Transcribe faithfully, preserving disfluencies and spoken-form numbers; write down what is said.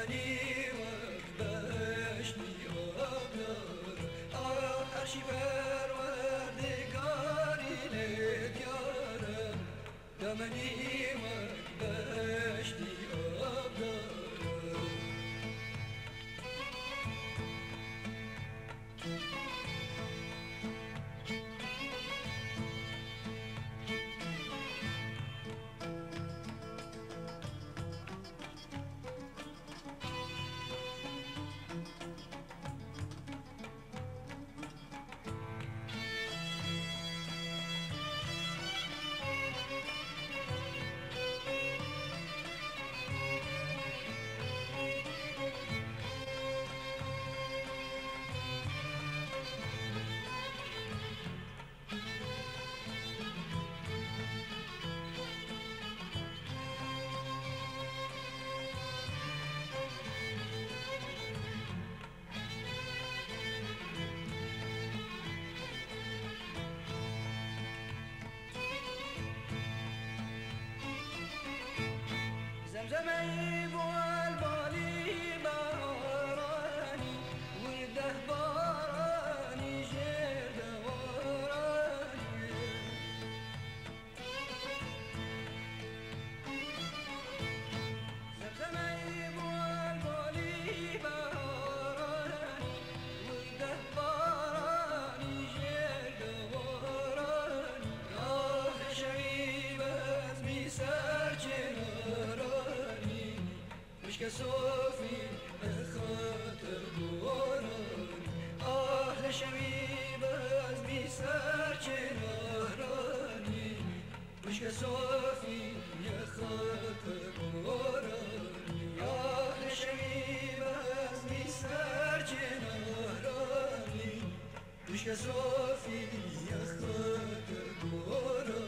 Damenî wek beştî abdar, ah, erşî perwerdigarî lê diyar e. Damenî wek beştî abdar e. Zemzemeyî bû el balî baranî, wirdeh baranî jêr de waranî. Zemzemeyî bû el balî baranî, wirdeh baranî jêr de waranî. Ah, şewî bezmî ser çênaranî, wişke sofî bi xatir goranî. Ah, li şewî bezmî ser çênaranî, wişke sofî ye xatir goranî. Ah, li şewî bezmî ser çênaranî, wişke sofî ye xatir goranî.